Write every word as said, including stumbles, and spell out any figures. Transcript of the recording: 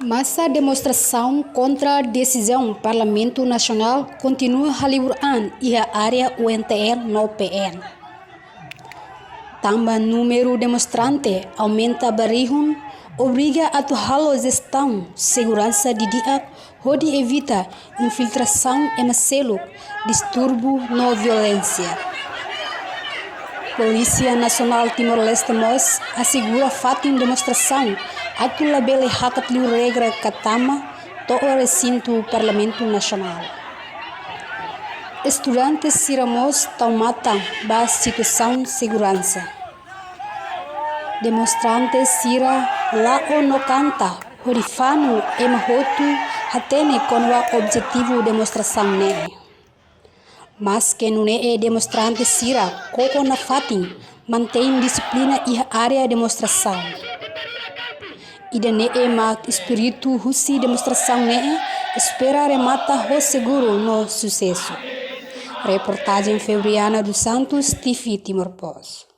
Masa demonstrasaun kontra desizaun Parlamentu Nasionál kontinua halibur an iha área U N T R no P N. Tanba númeru demonstrante aumenta ba rihun, obriga atu halo jestaun seguransa didi'ak hodi evita infiltrasaun ema seluk, distúrbiu no violénsia. Polísia Nasionál Timor-Leste mós asegura fatin demonstrasaun atu labele hakat liu regra ka tama to'o resintu Parlamentu Nasionál. Estudante sira mós tau matan ba situasaun seguransa. Demonstrante sira la'o no kanta hodi fanu ema hotu hatene kona-ba objetivu demonstrasaun ne'e. Maske nune'e demonstrante sira koko nafatin mantein dixiplina iha área demonstrasaun. Ida-ne'e mak espíritu husi demonstrasaun ne'e, espera remata ho seguru no susesu. Reportajen Febriana dos Santos, T V Timor Post.